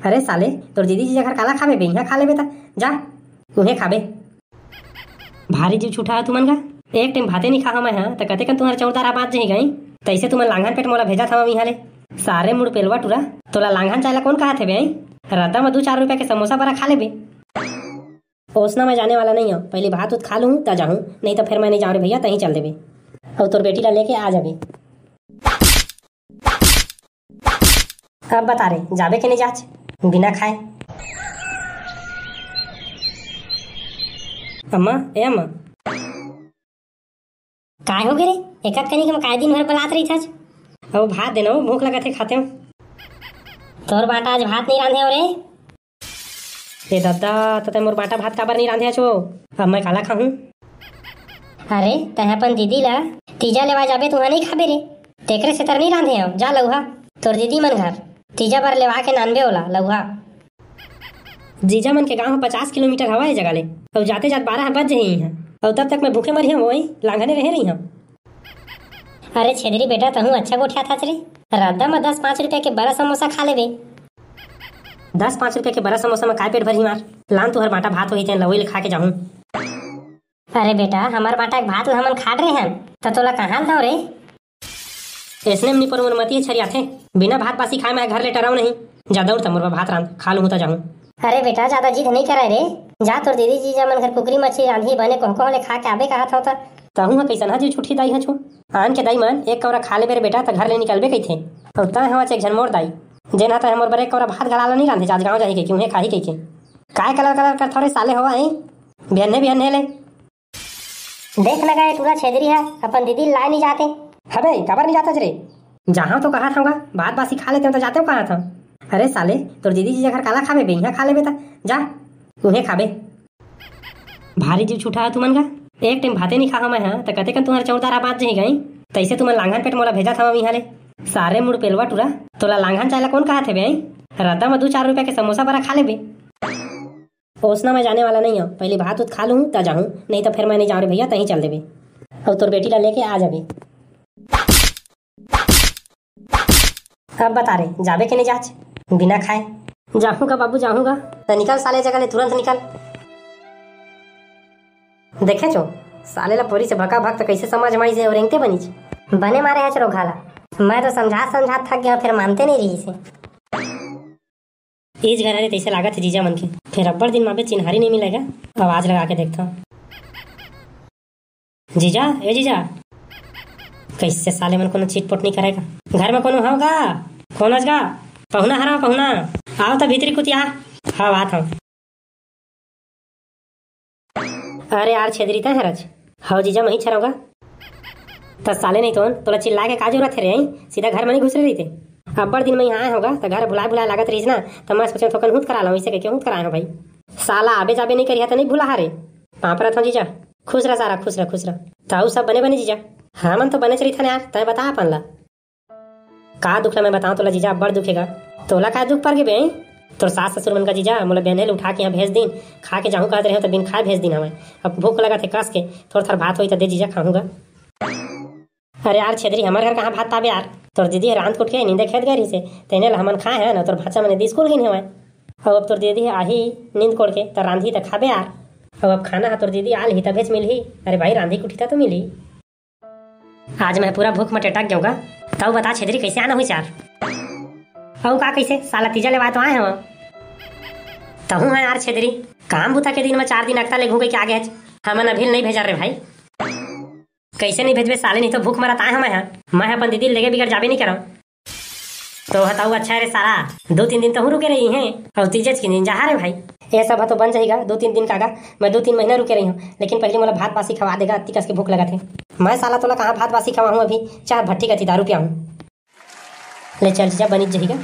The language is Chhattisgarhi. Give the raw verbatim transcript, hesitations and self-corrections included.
अरे साले, तोर दीदी जीजा घर काला खाबे बे? इहाँ खा लेबे त। जा, उहें खाबे। भारी जीव छूटा है तुमन का। एक टाइम भाते नहीं खा हूँ मैं, हाँ, त कते कन तुम्हारे चौरदार आबाद जही गई। तैसे तुमन लांघन पेट मोला भेजा था इहाँ ले। सारे मुड़ पेलवा टूरा, तोला लांघन चाय ला कौन कहा थे बे? रद्दा में दो चार रुपया के समोसा बरा खा लेबे। ओसना मैं जाने वाला नहीं हूँ, पहले भात उत खा लूँ त जाहूँ, नहीं तो फिर मैं नहीं जाऊँ रे भैया, तहीं चल देबे। और तोर बेटी ला लेके आ जाबे। अब बता रे, जाबे के नहीं जाच बिना खाए? अम्मा, ए अम्मा। काय हो गे रे? एकत कनी के मैं काय दिन भर बलात रही थच? अब भात देना हो, भूख लगत है, खाते हो। तोर बाटा आज भात नहीं रांधे हो रे? ए दद्दा, त तैं मोर बाटा भात काबर नहीं रांधे हच ओ? अब मैं काला खाहूँ? अरे, तैं अपन दीदी ला तीजा लेवा जाबे, तुहाँ नहीं खाबे रे। तेकरे से तर नहीं रांधे हव, जा लउहा, तोर दीदी मन घर तीजा बर लेवा के नानबे ओला, लउहा। जीजा मन के गांव ह पचास किलोमीटर हवय ए जगह ले, अउ जाते जात बारह बज जही इहाँ, अउ तब तक मैं भूखे मरिहंव, वही लांघने रहे रहिहंव। अरे छेदरी बेटा, तहूँ अच्छा गोठियाथच रे। रद्दा म दस पाँच रुपया के बरा समोसा खा लेबे। दस पाँच रुपया के बरा समोसा म काय पेट भरही मार? लान तुहर बाटा भात होही तेन ल, ओही ल खा के जाहूँ। अरे बेटा, हमर बाटा के भात ल हमन खा डरे हन, त तोला कहाँ ल दव रे? अइसने म निपोर मोर मती ह छरियाथे। बिना भात बासी खाए मैं घर ले टरव नहीं। जा दउड़ त मोर बर भात रांध, खा लूहूँ त जाहूँ। अरे बेटा, जादा जिद नहीं करय रे। जा तोर दीदी जीजा मन घर कुकरी मछली रांधही, बने कोहकोह ले खा के आबे कहत हव त। तहूँ ह कइसनहा जीव छुटही दाई ह छू। आन के दाई मन एक कौरा खा लेबे रे बेटा त घर ले निकलबे कहिथे। अउ तैं हवच एक झन मोर दाई, जेन ह तैं ह मोर बर एक कौरा भात घला ल नहीं रांधे, आज गाँव जाही कहिके, उहें खाही कहिके। काय कलर कलर करथव रे साले होवा, हैं? बिहन्ने बिहन्ने ले। देख न गा ए टूरा छेदरी ह, अपन दीदी ल लाय नहीं जाते। हबे, काबर नहीं जाथच रे? जाहूँ तो कहत हँव गा, भात बासी खा लेते हँव तो जाते हँव कहत हँव। अरे साले, तोर दीदी जीजा घर काला खाबे बे? इहाँ खा लेबे त। जा, उहें खाबे। भारी जीव छूटा है तुमन का। एक टाइम भाते नहीं खा हूँ मैं, हाँ, त कते कन तुम्हारे चौरदार आबाद जही गई। तैसे तुमन लांघन पेट मोला भेजा था इहाँ ले। सारे मुड़ पेलवा टूरा, तोला लांघन चाय ला कौन कहा थे बे? रद्दा में दो चार रुपया के समोसा बरा खा लेबे। ओसना मैं जाने वाला नहीं हूँ, पहले भात उत खा लूँ त जाहूँ, नहीं तो फिर मैं नहीं जाऊँ रे भैया, तहीं चल देबे। और तोर बेटी ला लेके आ जाबे। अब बता रे, जाबे के नहीं जाच बिना खाए? जाहूँ का बाबू, जाहूँ का। त निकल साले जगह ले, तुरंत निकल। देखे छो, साले ला पोरी से भका भक त कैसे समझ माइस हे और रेंगते बनीच। बने मारे हच रोघा ला। मैं तो समझात समझात थक गया, फिर मानते नहीं रहिस हे। इस घर हरे तैसे लागत है जीजा मन के। फिर अब्बड़ दिन माबे चिन्हारी नहीं मिलेगा। आवाज लगा के देखता हूँ। जीजा, ए जीजा, कैसे साले मन कोनो चिटपोट नहीं करेगा। घर में कोनो हव का? कोन अच गा? पहुना हरा, पहुना। आओ त भीतरी कुतिया। हव, आत हव। अरे यार छेदरी, तैं हरच? हव जीजा, मही छरौगा। त साले नहीं तोन, तोला चिल्ला के का जरूरत है रे, हैं? सीधा घर में नहीं घुस रहे रहिते। अब्बड़ दिन में यहाँ आए होगा, त घर भुलाए भुलाए लागत रहीस ना, त मैं सोचे थोकन हूत करा लूँ, इसे कह के हूत कराए हो भाई। साला आबे जाबे नहीं करिया त नहीं भुला हरे। पाँव परत हूँ जीजा। खुश रह सारा, खुश रह, खुश रह। ताऊ सब बने बने जीजा? हमन तो बने चली था यार, तैं बता अपन ला। का दुख ला मैं बताऊं तोला जीजा, अब्बड़ दुख हे गा। तोला का दुख पर के बे? तोर सास ससुर मन का जीजा, मोला बिहने ले उठा के यहाँ भेज दिन, खा के जाहूँ कहत रहे हो त बिन खाए भेज दिन हवय। अब भूख लगत हे कस के, थोड़ा थोड़ा भात होई त दे जीजा, खाहूँ गा। अरे यार छेदरी, हमर घर कहाँ भात पाबे यार? तोर दीदी ह रांध कुट के नींदे खेत गए रहिसे, तेने ला हमन खाए हन, तोर भाचा मन दीदी स्कूल गिन हवय। अब, अब तोर दीदी ह आही नींद कोड़ के त रांधी त खाबे यार। अब, अब खाना ह तोर दीदी आल ही तभेच मिलही। अरे भाई, रांधी कुटी त तो मिलही। आज मैं पूरा भूख म टेटक गेंव गा। तऊ बता छेदरी, कैसे आना हुई चार? अऊ का कैसे? साला तीजा लेवाए तो आए हवं। तहूं है यार छेदरी, काम बुता के दिन म चार दिन अकता ले घूमे के आगे हच। हमन अभी नहीं भेजा रे भाई। कैसे नहीं भेजबे साले, नहीं तो भूख मरत आए हवं मैं ह। मैं ह अपन दीदी लेगे बिगर जाबे नहीं करंव। तो हताऊ अच्छा है रे साला, दो तीन दिन तो हूँ रुके रही हैं और तीजेच के दिन जहा रे भाई। ये सब ह तो बन जाएगा दो तीन दिन का गा। मैं दो तीन महीना रुके रही हूँ, लेकिन पहले मोला भात बासी खवा देगा, अत्ती कस के भूख लगत है। मैं साला तोला कहाँ भात बासी खवाहूँ, अभी चाह भट्टी का दारू पियाहूँ। ले चल जीजा, बनिच जाएगा।